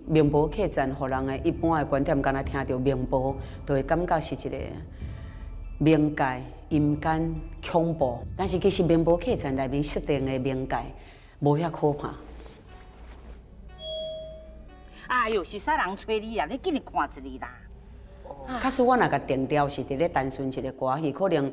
明婆客棧，予人的一般的觀點，敢若聽著明婆，就會感覺是一個冥界、陰間、恐怖。但是其實明婆客棧內面設定的冥界，無遐可怕。哎喲，是啥人揣你啊？你緊去看一下啦。假使我若共定調是佇咧單純一個歌戲，可能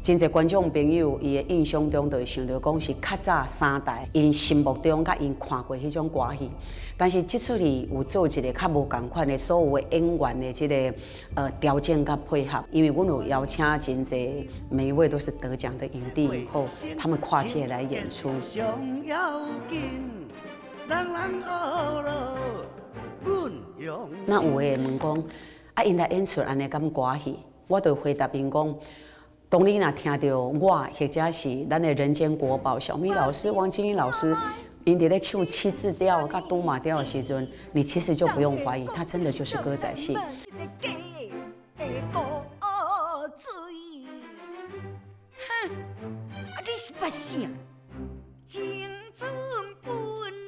真濟觀眾朋友伊的印象中就會想著講是較早三代𪜶心目中佮𪜶看過彼種歌戲。但是這齣戲有做一個較無仝款的所有的演員的這個調整佮配合，因為阮有邀請真濟每一位都是得獎的影帝影后，他們跨界來演出。上要緊，人人學了那有的會問講，啊，𪜶來演出按呢敢歌戲？我就回答𪜶講，當你若聽著我，或者是咱的人間國寶小咪老師、王金英老師，𪜶佇咧唱七字調佮拄馬調的時陣，你其實就不用懷疑，他真的就是歌仔戲。哼，啊，你是捌啥？青春本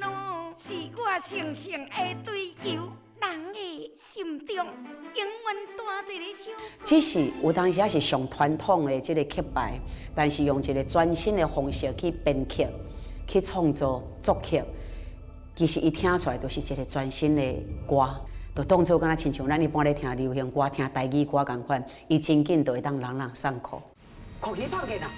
哦，是我生生的追求，人的心中永遠帶一個小。只是有當時是上傳統的這個曲牌，但是用一個全新的方式去編曲、去創作作曲，其實伊聽出來就是一個全新的歌，就當做敢若親像咱一般咧聽流行歌、聽台語歌仝款，伊真緊就會當朗朗上口。哭戲拍見啊！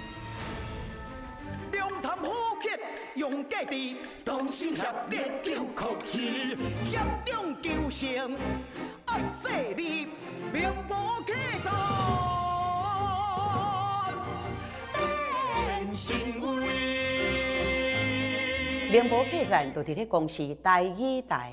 龍潭虎穴用家己，同心協力救哭戲，險中求勝愛細膩，明婆客棧變神威。明婆客棧就佇咧公視台語台。